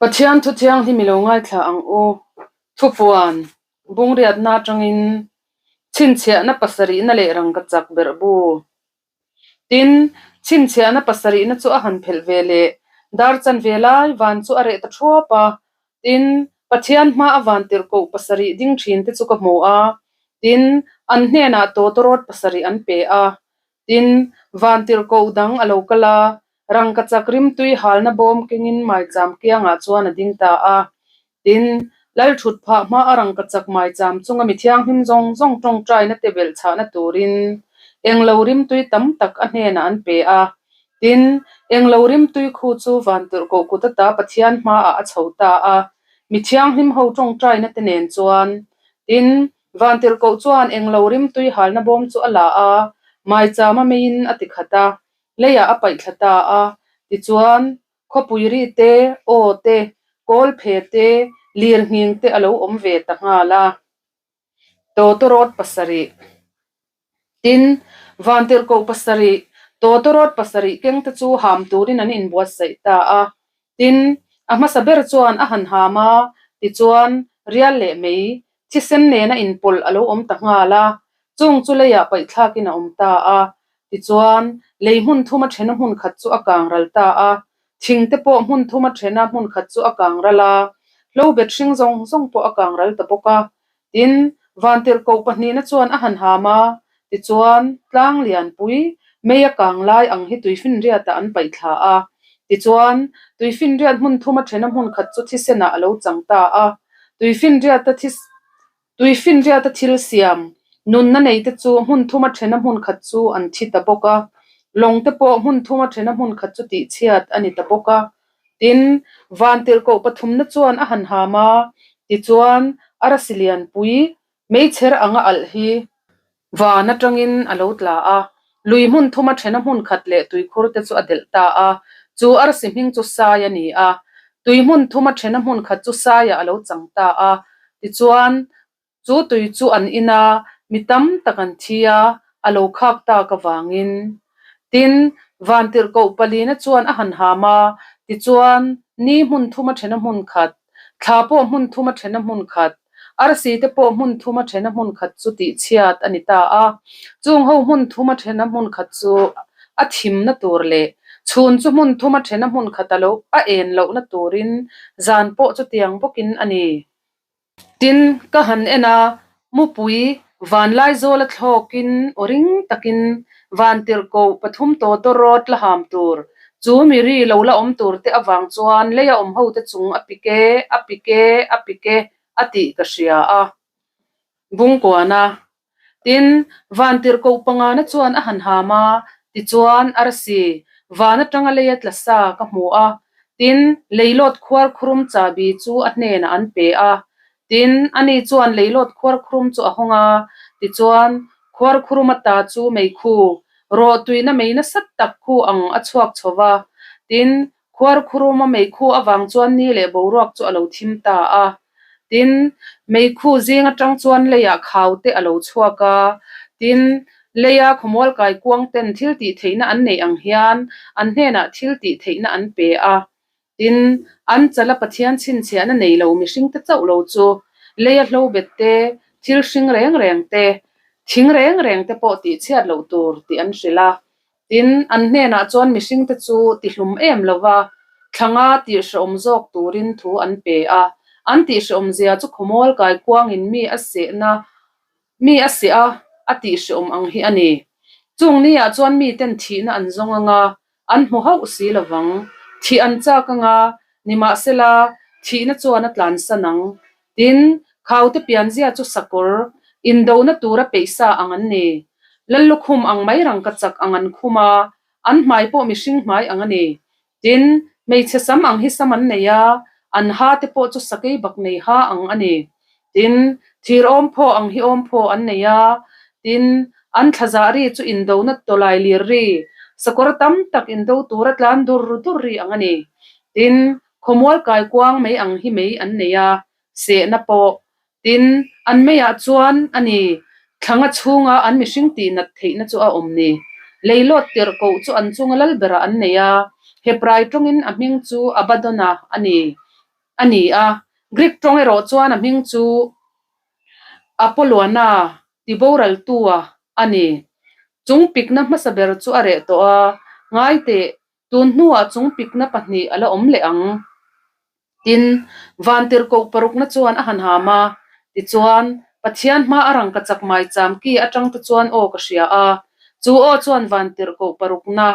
Pathian thu thianghlim i lo ngaithla ang u. Thupuan, Bungriatna atangin chhinchhiahna pasarihna leh rangkachak berh bu. Tin, chhinchhiahna pasarihna chu a han phelh ve leh dar chanve lai van chu a reh ta thuap a. Tin, Pathian hma a van tirhkoh pasarih ding thin te chu ka hmu a. Tin, an hnenah tawtawrawt pasarih an pe a. Tin, van tirhkoh dang a lo kal a, Rangkachak rimtui halna bawm kengin maicham kiangah chuan a ding ta a. Tin, Lalthut phah hma a rangkachak maicham chunga mi thianghlim zawng zawng tawngtaina te belh chhahna turin englo rimtui tam tak a hnenah an pe a. Tin, englo rimtui khu chu Vantirhkoh kut ata Pathian hmaah a chho ta a, mi thianghlim ho tawngtaina te nen chuan. Tin, Vantirhkoh chuan englo rimtui halna bawm chu a la a, maichama meiin a ti khat a. Leiah a paih thla ta a, tichuan khawpui ri te, aw te, kawl phe te, lir nghing te a lo awm ve ta nghal a. Tawtawrawt pasarih. Tin, Vantirhkoh pasarih, tawtawrawt pasarih keng te chu ham turin an inbuatsaih ta a. Tin, a hmasa ber chuan a han ham a, tichuan rial leh mei, thisen nena inpawlh a lo awm ta nghal a, chung chu leiah paihthlakin a awm ta a. Tichuan, lei hmun thuma thena hmun khat chu a kang ral ta a, thing te pawh hmun thuma thena hmun khat chu a kang ral a, hlo bet hring zawng zawng pawh a kang ral ta bawk a. Tin, Vantirhkoh pahnihna chuan a han ham a, tichuan, tlang lianpui, mei a kang lai ang hi tuifinriatah an paih thla a. Tichuan, tuifinriat hmun thuma thena hmun khat chu thisenah a lo chang ta a. Tuifinriata this. Tuifinriata thil siam, nunna neite chu hmun thuma thena hmun khat chu an thi ta bawk a. Lawng te pawh hmun thuma thena hmun khat chu tihchhiat a ni ta bawk a. Tin, Vantirhkoh pathumna chuan a han ham a, tichuan a rasi lianpui, meichher anga alh hi van atangin a lo tla a, lui hmun thuma thena hmun khat leh tuikhur te chu a delh ta a, chu arsi hming chu Sai a ni a. Tui hmun thuma thena hmun khat chu Saiah a lo chang ta a, tichuan Chu tui chu an in a, mi tam tak an thi a, a lo khak tak avangin. Tin, Vantirhkoh palina chuan a han ham a, tichuan, ni hmun thum a then a hmun khat, thla pawh hmun thum a then a hmun khat, arsi te pawh hmun thum a then a hmun khat chu tihchhiat a ni ta a. Chung ho hmun thum a then a hmun khat chu a thimna tur leh chhun chu hmun thum a then a hmun khat a lo a en lohna turin zan pawh chutiang bawkin a ni. Tin, ka han en a, mupui vanlaizawl a thlawkin aw ring takin vantirhkoh pathum tawtawrawt la ham tur, chu mi ri lo la awm tur te avang chuan leia awm ho te chung a pik e, a pik e, a pik e a tih ka hria a. Bungkuana Tin, vantirhkoh pangana chuan a han ham a, tichuan arsi, van atanga leia tla sa ka hmu a. Tin, leilawt khuar khurum chahbi chu a hnenah an pe a. Tin, ani chuan leilawt khuar khurum chu a hawng a, tichuan khuar khurum ata chu meikhu, rawh tuina mei nasa tak khu ang a chhuak chho va. Tin, Khuar khuruma meikhu avang chuan ni leh boruak chu a lo thim ta a. Tin, meikhu zing atang chuan leiah khau te a lo chhuak a. Tin, leia khawmual kai kuang ten thil tih theihna an neih ang hian an hnenah thil tih theihna an pe a. Tin, an chala Pathian chhinchhiahna nei lo mihring te chauh lo chu leia hlo bet te, thil hring reng reng te, thing reng reng te pawh tihchhiat loh tur tih an hrilh a. Tin, an hnenah chuan mihringte chu tihlum em lova thlanga tihhrehawm zawk turin thu an pe a. An tihhrehawmzia chu khawmual kaikuangin mi a sehna mi a seh a, a tihhrehawm ang hi a ni. Chung niah chuan miten thihna an zawng anga an hmu hauh si lovang. Thih an chak anga, nimahsela thihna chuan a tlansan ang. Tin, khaute pianzia chu sakawr, indona tura peihsa ang an ni. Lallukhum ang mai rangka chak ang an khum a, an hmai pawh mihring hmai ang a ni. Tin, hmeichhe sam ang hi sam an nei a, an ha te pawh chu sakei bak nei ha ang a ni. Tin, thir awmphaw ang hi awmphaw an nei a, tin, an thlazah ri chu indona tawlai lir ri, sakawr tam tak indo tura tlan dur dur ri ang a ni. Tin, Khawmual kaikuang mei ang hi mei an nei a, sehna pawh. Tin, an meiah chuan a ni, thlanga chhunga an mihring tihnat theihna chu a awm ni. Leilawt tirhkoh chu an chunga lal berah an nei a, Hebrai tawngin a hming chu Abaddon-a a ni. a ni a. Greek tawng erawh chuan a hming chu Apolloana tiboraltua a ni. Chung pikna hmasa ber chu a reh tawh a, ngai teh, tun hnuah chung pikna pahnih a la awm leh ang. Tin, vantirhkoh parukna chuan a han ham a, tichuan, Pathian hma a rangkachak maicham ki atang te chuan aw ka hria a, chu aw chuan vantirhkoh parukna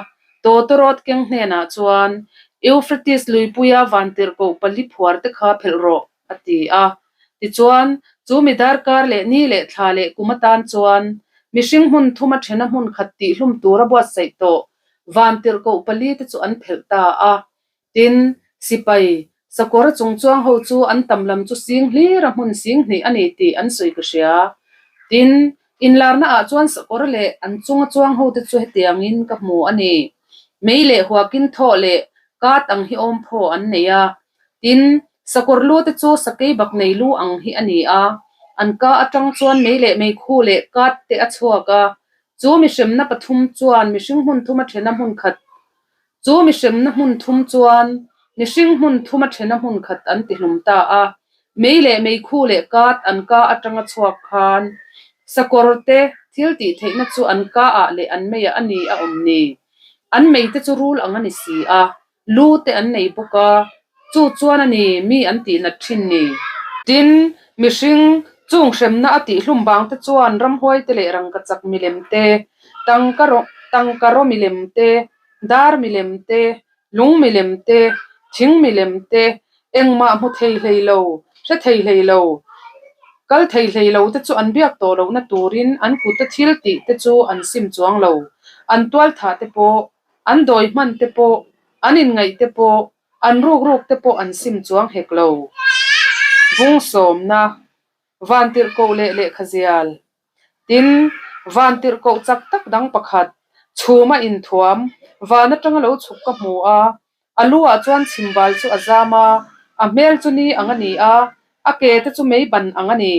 tawtawrawt keng hnenah chuan, Euphrates luipuia vantirhkoh pali phuar te kha phelh rawh, a ti a. Tichuan, chu mi darkar leh ni leh thla leh kum atan chuan mihring hmun thuma thena hmun khat tihhlum tura buatsaih tawh vantirhkoh pali te chu an phelh ta a. Tin, sipai, sakawr chungchuang ho chu an tam lam chu sing hlir a hmun sing hnih a ni tih an sawi ka hria. Tin, inlarna ah chuan sakawr leh an chunga chuang ho te chu hetiangin ka hmu a ni. Mei leh huakin thaw leh kat ang hi awm phaw an nei a. Tin, sakawr lu te chu sakei bak nei lu ang hi a ni a. An ka atang chuan mei leh meikhu leh kat te a chhuak a. Chu mihremna pathum chuan mihring hmun thuma thena hmun khat Chu mihremna hmun thum chuan mihring hmun thuma thena hmun khat an tihlum ta a, mei leh meikhu leh kat an ka atanga chhuak khan sakawr te thil tih theihna chu an ka ah leh an meiah a ni a awm ni. An mei te chu rul ang a ni si a, lu te an nei bawk a, chu chuan a ni mi an tih nat thin ni. Tin, mihring chung hremna a tihhlum bang te chuan ramhuai te leh rangkachak milem te, tangka raw milem te, Dar milem te, lung milem te, thing milem te, engmah hmu thei hlei lo, hre thei hlei lo, kal thei hlei lo te chu an biak tawh lohna turin an kuta thil tih te chu an sim chuang lo. An tualthah te pawh, an dawi hman te pawh, an inngaih te pawh, an ruk ruk te pawh an sim chuang hek lo. Bung sawmna, Vantirhkoh leh lehkhazial. Tin, vantirhkoh chak tak dang pakhat, chhuma inthuam, van atanga lo chhuk ka hmu a, a lu ah chuan chhimbal chu a zam a, a hmel chu ni ang a ni a, a ke te chu mei ban ang a ni.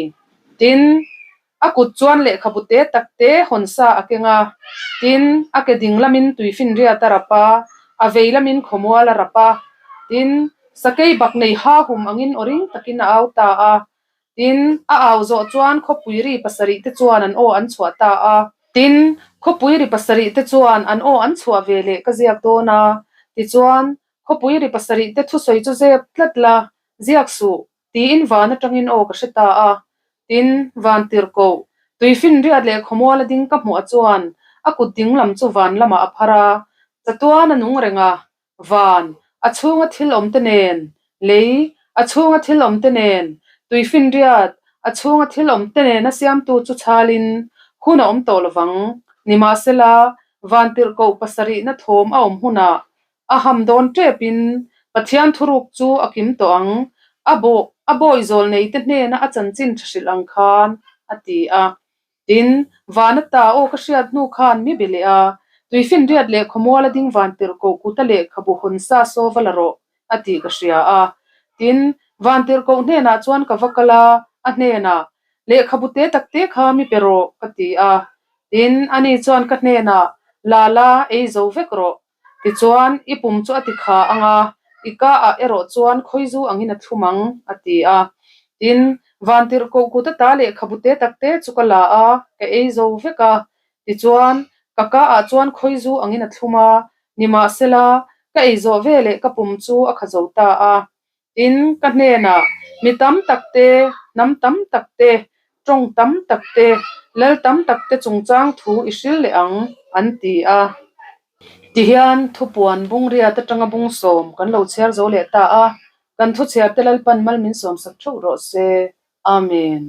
Tin, a kut chuan lehkhabu te tak te hawn sa a keng a, tin, a ke ding lamin tuifinriat a rap a, a vei lamin khawmual a rap a, tin, sakei bak nei ha hum angin aw ring takin a au ta a, Tin, a au zawh chuan khawpui ri pasarih te chuan an aw an chhuah ta a. Tin, khawpui ri pasarih te chuan an aw an chhuah ve leh ka ziak dawn a. Tichuan, khawpui ri pasarih te thusawi chu zep tlat la, ziak suh, tiin van atangin aw ka hre ta a. Tin, van tirhkoh, tuifinriat leh khawmual a ding ka hmuh a chuan a kut ding lam chu van lamah a phar a, chatuan a nung reng a, Van, a chhunga thil awmte nen, lei, a chhunga thil awmte nen, tuifinriat, a chhunga thil awmte nena siamtu chu chhalin hun a awm tawh lovang. Nimahsela, vantirhkoh pasarihna thawm a awm hunah a ham dawn tepin Pathian thuruk chu a kim tawh ang, a bawh a bawi zawl neite hnena a chanchin tha hrilh ang khan, a ti a. Tin, van ata aw ka hriat hnu khan mi be leh a, tuifinriat leh khawmual a ding van tirhkoh kuta lehkhabu hawn sa saw va la rawh, a tih ka hria a. Tin, van tirhkoh hnenah chuan ka va kal a, a hnenah, Lehkhabu te tak te kha mi pe rawh, ka ti a. Tin, ani chuan ka hnenah, La la, ei zo vek rawh. Tichuan, i pum chu a ti kha ang a, i ka ah erawh chuan khawizu angin a thlum ang, a ti a. Tin, vantirhkoh kut ata lehkhabu te tak te chu ka la a, ka ei zo vek a. Tichuan, ka ka ah chuan khawizu angin a thlum a, nimahsela, ka ei zawh veleh ka pum chu a kha zo ta a. Tin, ka hnenah, Mi tam tak te, hnam tam tak te, tawng tam tak te, lal tam tak te chungchang thu i hril leh ang, an ti a. Tihian, thupuan bungriat atanga bung sawm kan lo chhiar zo leh ta a, kan thuchhiarte Lalpan mal min sawmsak theuh rawh se. Amen.